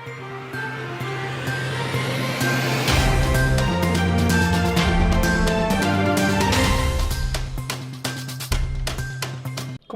Ku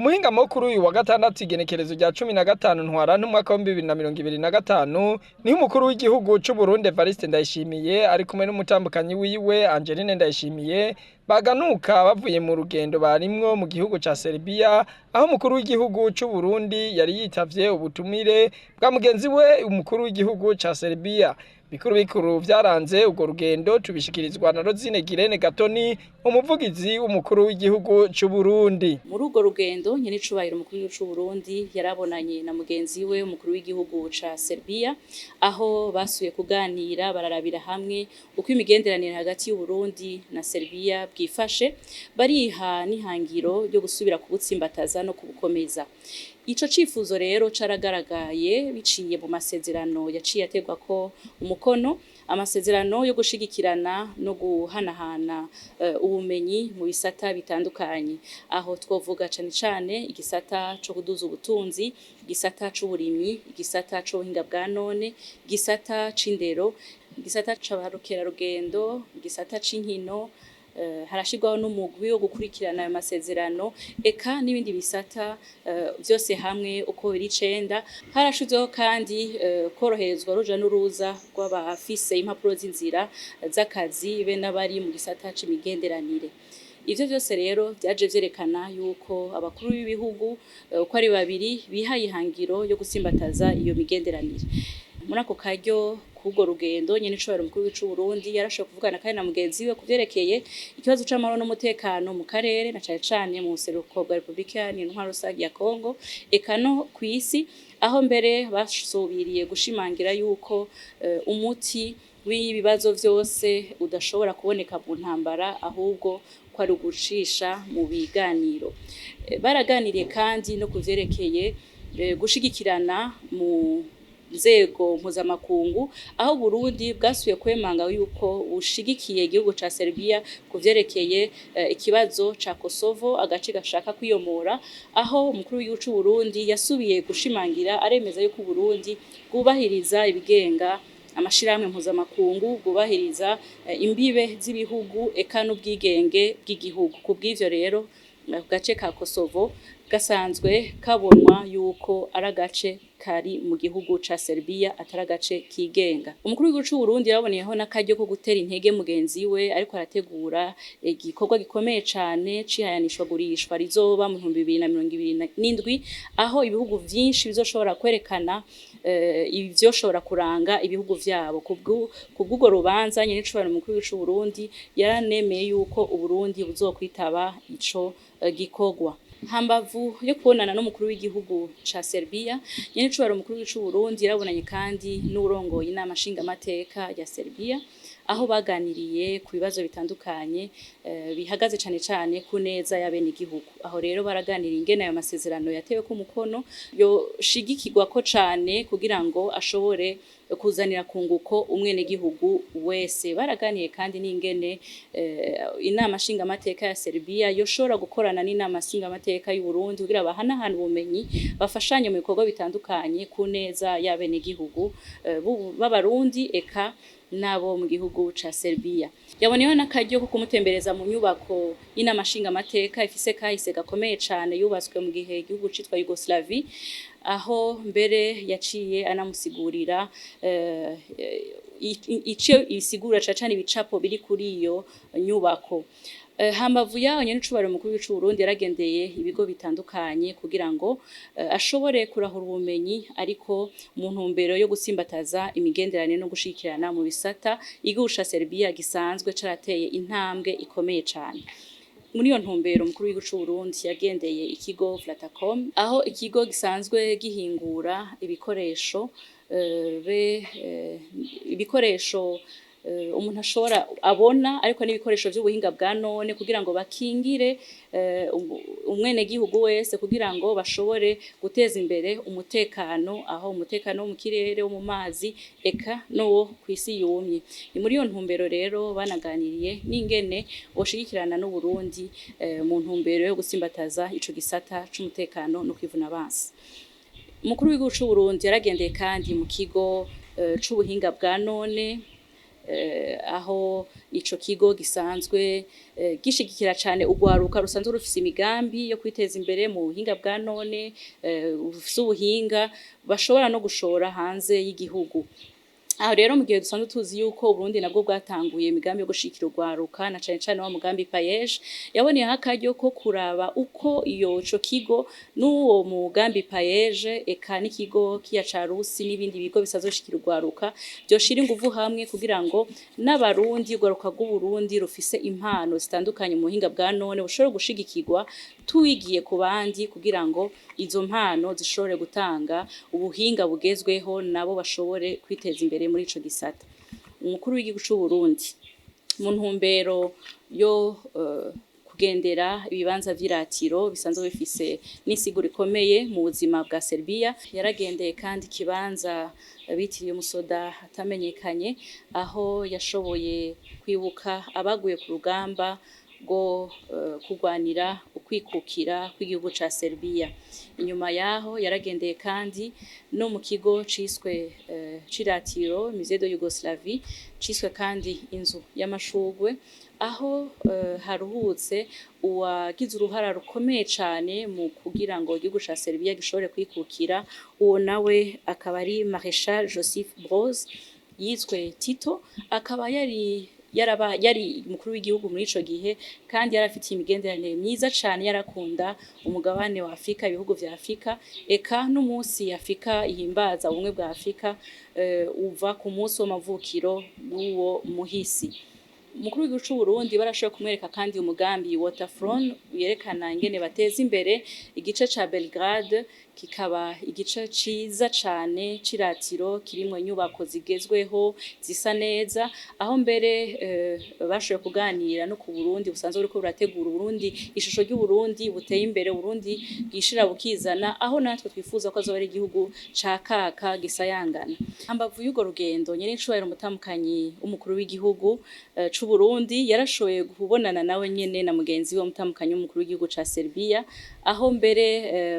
muhingamo kuri uyu wa gatandatu, igenekerezo rya 15 Ntwarante umwaka wa 2025, niho umukuru w'igihugu c'u Burundi Evariste Ndayishimiye ari kumwe n'umutambukanyi wiwe Angeline Ndayishimiye baganuka bavuye mu rugendo barimwo mu gihugu ca Serbia, aho umukuru w'igihugu c'u Burundi yari yitavye ubutumire bwa mugenzi we umukuru w'igihugu ca Serbia. Bikuru bikuru vyaranze urwo rugendo tubishikirizwa na Rosine Girene Gatoni, umuvugizi w'umukuru w'igihugu c'u Burundi. Muri urwo rugendo, nyenicubahiro umukuru w'igihugu c'u Burundi yarabonanye na mugenzi we umukuru w'igihugu ca Serbia, aho basuye kuganira bararabira hamwe uko imigenderanire hagati y'u Burundi na Serbia bwifashe, bariha n'ihangiro ryo gusubira kubutsimbataza no kubukomeza. Ico cifuzo rero caragaragaye biciye mu masezerano yaciye ategwa ko umukono, amasezerano yo gushigikirana no guhanahana ubumenyi mu bisata bitandukanye, aho twovuga cane cane igisata co kuduza ubutunzi, igisata c'uburimyi, igisata c'ubuhinga bwa none, igisata c'indero, igisata c'abarukerarugendo, igisata c'inkino. Harashirwaho n'umugwi wo gukurikirana ayo masezerano, eka n'ibindi bisata vyose hamwe uko biri icenda. Harashizweho kandi koroherezwa uruja n'uruza rw'abafise impapuro z'inzira z'akazi be n'abari mu gisata c'imigenderanire. Ivyo vyose rero vyaje vyerekana yuko abakuru b'ibihugu uko ari babiri bihaye ihangiro yo gutsimbataza iyo migenderanire. Muri ako karyo k'urwo rugendo, nyenicubahiro umukuru w'igihugu c'u Burundi yarashoboye kuvugana kandi na mugenzi we kuvyerekeye ikibazo c'amahoro n'umutekano mu karere, na cane cane mu buseruko bwa Republika Iharanira Intwaro Rusangi ya Kongo, eka no kw'isi, aho mbere basubiriye gushimangira yuko umuti w'ibibazo vyose udashobora kuboneka mu ntambara, ahubwo ko ari ugucisha mu biganiro. Baraganiriye kandi no kuvyerekeye gushigikirana mu nzego mpuzamakungu, aho Burundi bwasubiye kwemanga yuko bushigikiye igihugu ca Serbia ku vyerekeye ikibazo ca Kosovo, agace gashaka kwiyomora, aho umukuru w'igihugu c'u Burundi yasubiye gushimangira aremeza yuko Burundi bwubahiriza ibigenga amashirahamwe mpuzamakungu, bwubahiriza imbibe z'ibihugu eka n'ubwigenge bw'igihugu. Ku bw'ivyo rero, ku gace ka Kosovo gasanzwe kabonwa yuko ari agace kari mu gihugu ca Serbia, atari agace kigenga. Umukuru w'igihugu c'u Burundi yaboneyeho n'akaryo ko gutera intege mugenzi we ariko arategura igikorwa gikomeye cane c'ihayanishwa rizoba mu 2027, aho ibihugu vyinshi bizoshobora kwerekana ivyoshobora kuranga ibihugu vyabo. Kubw'urwo rubanza, nyenicubahiro umukuru w'igihugu c'u Burundi yaranemeye yuko Uburundi buzokwitaba ico gikorwa. Hambavu yo kubonana n'umukuru w'igihugu ca Serbia, nyenicubahiro umukuru w'igihugu c'u Burundi yarabonanye kandi n'uwurongoye inama nshingamateka ya Serbia, aho baganiriye ku bibazo bitandukanye bihagaze cane cane ku neza y'abenegihugu. Aho rero baraganiriye ingene ayo masezerano yateweko umukono yoshigikirwako cane kugira ngo ashobore kuzanira kunguko umwenegihugu wese. Baraganiye kandi n'ingene inama nshingamateka ya Serbia yoshobora gukorana n'inama nshingamateka y'u Burundi kugira bahanahane ubumenyi, bafashanye mu bikorwa bitandukanye ku neza y'abenegihugu b'Abarundi eka nabo mu gihugu ca Serbia. Yaboneyeho n'akaryo ko kumutembereza mu nyubako y'inama nshingamateka ifise kahise gakomeye cane, yubatswe mu gihe igihugu citwa Yugoslavie, aho mbere yaciye anamusigurira ico isigura cane cane ibicapo biri kuri iyo nyubako. Hambavu yaho, nyenicubahiro umukuru w'igihugu c'u Burundi yaragendeye ibigo bitandukanye kugira ngo ashobore kurahura ubumenyi, ariko mu ntumbero yo gutsimbataza imigenderanire no gushigikirana mu bisata igihugu ca Serbia gisanzwe carateye intambwe ikomeye cane. Muri iyo ntumbero, umukuru w'igihugu c'u Burundi yagendeye ikigo Vlatacom, aho ikigo gisanzwe gihingura ibikoresho ibikoresho umuntu ashobora abona, ariko n'ibikoresho vy'ubuhinga bwa none kugira ngo bakingire umwenegihugu wese, kugira ngo bashobore guteza imbere umutekano, aho umutekano wo mu kirere, wo mu mazi, eka n'uwo kw'isi yumye. Ni muri iyo ntumbero rero banaganiriye n'ingene boshigikirana n'Uburundi mu ntumbero yo gutsimbataza ico gisata c'umutekano no kwivuna abansi. Umukuru w'igihugu c'u Burundi yaragendeye kandi mu kigo c'ubuhinga bwa none, aho ico kigo gisanzwe gishigikira cane urwaruka rusanzwe rufise imigambi yo kwiteza imbere mu buhinga bwa none, rufise ubuhinga bashobora no gushora hanze y'igihugu. Aho rero mu gihe dusanzwe tuzi yuko Uburundi nabwo bwatanguye imigambi yo gushigikira urwaruka, na cane cane wa mugambi PAEEJ, yaboneyeho akaryo ko kuraba uko iyo ico kigo n'uwo mugambi PAEEJ, eka n'ikigo kiya ca Rusi n'ibindi bigo bisanzwe bishigikira urwaruka vyoshira inguvu hamwe kugira ngo n'abarundi, urwaruka rw'Uburundi rufise impano zitandukanye mu buhinga bwa none bushobore gushigikirwa tuwigiye ku bandi, kugira ngo izo mpano zishobore gutanga ubuhinga bugezweho nabo bashobore kwiteza imbere muri ico gisata. Umukuru w'igihugu c'u Burundi mu ntumbero yo kugendera ibibanza vy'iratiro bisanzwe bifise n'insiguro ikomeye mu buzima bwa Serbia, yaragendeye kandi ikibanza bitiriye umusoda atamenyekanye, aho yashoboye kwibuka abaguye ku rugamba rwo kurwanira ukwikukira kw'igihugu ca Serbia. Inyuma yaho yaragendeye kandi no mu kigo ciswe c'iratiro Musée de Yougoslavie, ciswe kandi inzu y'amashurwe, aho haruhutse uwagize uruhara rukomeye cane mu kugira ngo igihugu ca Serbia gishobore kwikukira, uwo nawe akaba ari Maréchal Josip Broz yiswe Tito, akaba yari yaraba yari umukuru w'igihugu muri ico gihe, kandi yarafitiye imigenderanire myiza cane, yarakunda umugabane wa Afrika, ibihugu vya Afrika, eka n'umunsi Afrika ihimbaza ubumwe bwa Afrika uva ku munsi w'amavukiro w'uwo muhisi. Umukuru w'igihugu c'u Burundi barashoboye kumwereka kandi umugambi Waterfront yerekana ingene bateza imbere igice ca Belgrade, kikaba igice ciza cane c'iratiro kirimwo inyubako zigezweho zisa neza, aho mbere bashoboye kuganira no ku Burundi busanzwe buriko burategura Uburundi, ishusho ry'Uburundi buteye imbere, Uburundi bwishira bukizana, aho natwe twifuza ko azoba ari igihugu ca kaka gisayangana. Hambavu y'urwo rugendo, nyenicubahiro umutamukanyi w'umukuru w'igihugu c'u Burundi yarashoboye kubonana nawe nyene na mugenzi we umutamukanyi w'umukuru w'igihugu ca Serbia, aho mbere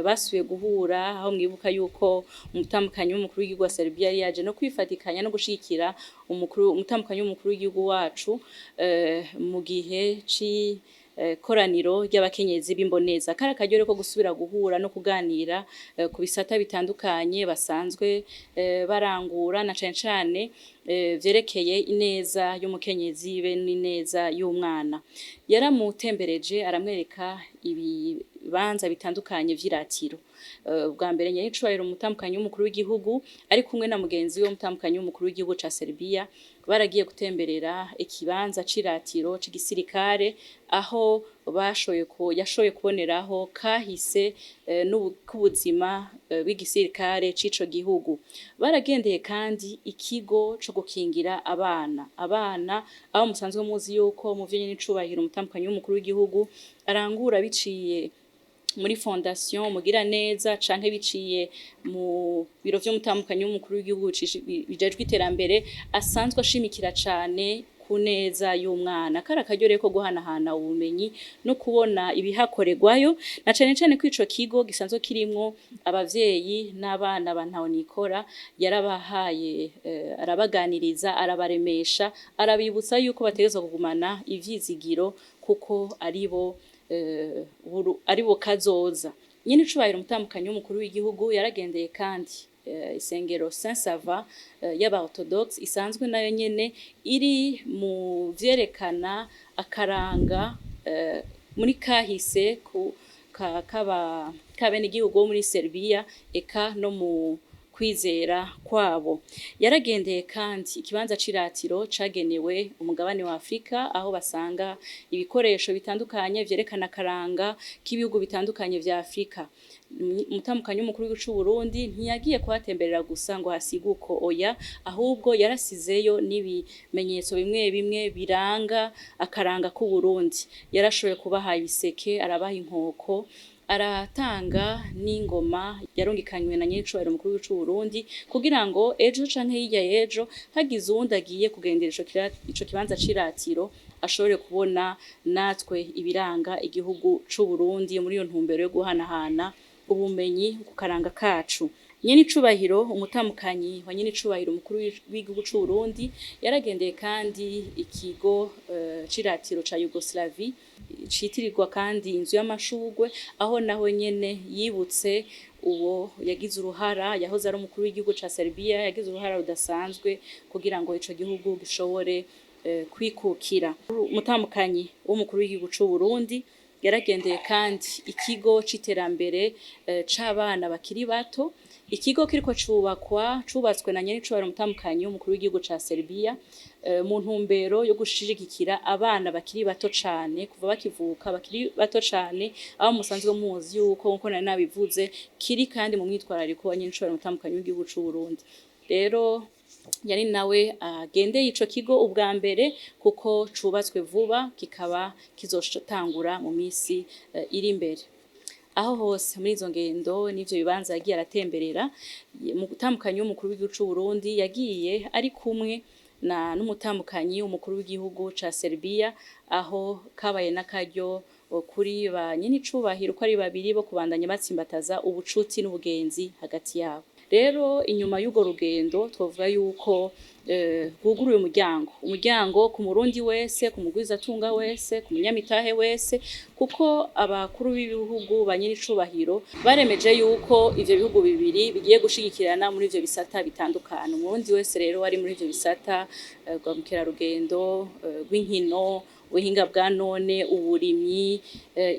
basubiye guhura, aho mwibuka yuko umutamukanyi w'umukuru w'igihugu wa Serbia yari yaje no kwifatikanya no gushigikira umutamukanyi w'umukuru w'igihugu wacu mu gihe ci koraniro ry'abakenyezi b'imboneza. Kari akaryo ko gusubira guhura no kuganira ku bisata bitandukanye basanzwe barangura, na cane cane vyerekeye ineza y'umukenyezi be n'ineza y'umwana. Yaramutembereje aramwereka ibibanza bitandukanye vy'iratiro. Bwa mbere nyenicubahiro umutamukanyi w'umukuru w'igihugu ari kumwe na mugenzi we umutamukanyi w'umukuru w'igihugu ca Serbia baragiye gutemberera ikibanza c'iratiro c'igisirikare, aho bashoboye ko yashoboye kuboneraho kahise k'ubuzima bw'igisirikare c'ico gihugu. Baragendeye kandi ikigo co gukingira abana, aho musanzwe muzi yuko mu vyo nyenicubahiro umutamukanyi w'umukuru w'igihugu arangura biciye muri fondation Mugiraneza canke biciye mu biro vy'umutamukanyi w'umukuru w'igihugu bijejwe iterambere, asanzwe ashimikira cane ku neza y'umwana. Kari akaryo rero ko guhanahana ubumenyi no kubona ibihakorerwayo, na cane cane ko ico kigo gisanzwe kirimwo abavyeyi n'abana ba ntahonikora, yarabahaye arabaganiriza, arabaremesha, arabibutsa yuko bategerezwa kugumana ivyizigiro kuko aribo aribo kazoza. Nyenicubahiro umutamukanyi w'umukuru w'igihugu yaragendeye kandi isengero Saint Sava y'aba Orthodoxe, isanzwe nayo nyene iri mu vyerekana akaranga muri kahise ku kaba kabenegihugu bo muri Serbia, eka no mu kwizera kwabo. Yaragendeye kandi ikibanza c'iratiro cagenewe umugabane wa Afrika, aho basanga ibikoresho bitandukanye vyerekana akaranga k'ibihugu bitandukanye vya Afrika. Umutamukanyi w'umukuru w'igihugu c'u Burundi ntiyagiye kuhatemberera gusa ngo hasige uko, oya, ahubwo yarasizeyo n'ibimenyetso bimwe bimwe biranga akaranga k'u Burundi. Yarashoboye kubaha ibiseke, arabaha inkoko, aratanga n'ingoma yarungikanywe na nyenicubahiro umukuru w'igihugu c'u Burundi, kugira ngo ejo canke hirya y'ejo hagize uwundi agiye kugendera ico kibanza c'iratiro ashobore kubona natwe ibiranga igihugu c'u Burundi, muri iyo ntumbero yo guhanahana ubumenyi ku karanga kacu. Nyenicubahiro umutamukanyi wa nyenicubahiro umukuru w'igihugu c'u Burundi yaragendeye kandi ikigo c'iratiro ca Yugoslavie citirirwa kandi inzu y'amashurwe, aho naho nyene yibutse uwo yagize uruhara, yahoze ari umukuru w'igihugu ca Serbia, yagize uruhara rudasanzwe kugira ngo ico gihugu gishobore kwikukira. Umutamukanyi w'umukuru w'igihugu c'u Burundi yaragendeye kandi ikigo c'iterambere c'abana bakiri bato, ikigo kiriko cubakwa cubatswe na nyenicubahiro umutamukanyi w'umukuru w'igihugu ca Serbia mu ntumbero yo gushigikira abana bakiri bato cane, kuva bakivuka bakiri bato cane, aho musanzwe muzi yuko nkuko nari nabivuze kiri kandi mu mwitwarariko wa nyenicubahiro umutamukanyi w'igihugu c'u Burundi. Rero yari nawe agendeye ico kigo ubwa mbere kuko cubatswe vuba, kikaba kizotangura mu misi iri imbere. Aho hose muri izo ngendo n'ivyo bibanza yagiye aratemberera, umutamukanyi w'umukuru w'igihugu c'u Burundi yagiye ari kumwe na n'umutamukanyi w'umukuru w'igihugu ca Serbia, aho kabaye n'akaryo kuri ba nyenicubahiro uko ari babiri bo kubandanya batsimbataza ubucuti n'ubugenzi hagati yabo. Rero inyuma y'urwo rugendo twovuga yuko rwuguruye umuryango ku murundi wese, ku mugwizatunga wese, ku munyamitahe wese, kuko abakuru b'ibihugu ba nyenicubahiro baremeje yuko ivyo bihugu bibiri bigiye gushigikirana muri ivyo bisata bitandukanye. Umurundi wese rero ari muri ivyo bisata rwa mukerarugendo, rw'inkino, ubuhinga bwa none, uburimyi,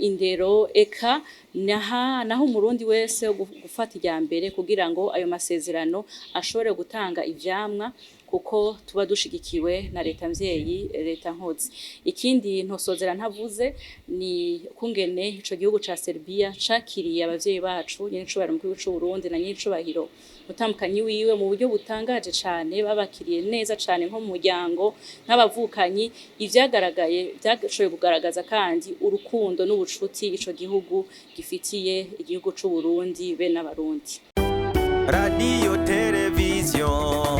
indero, eka naha naho umurundi wese gufata irya mbere kugira ngo ayo masezerano ashobore gutanga ivyamwa, kuko tuba dushigikiwe na leta mvyeyi, leta nkozi. Ikindi ntosozera ntavuze ni kungene ico gihugu ca Serbia cakiriye abavyeyi bacu nyenicubahiro umukuru w'igihugu c'u Burundi na nyenicubahiro mutamukanyi wiwe mu buryo butangaje cane, babakiriye neza cane nko mu muryango nk'abavukanyi. Ivyagaragaye vyashoboye kugaragaza kandi urukundo n'ubucuti ico gihugu gifitiye igihugu c'u Burundi be n'abarundi. Radio television.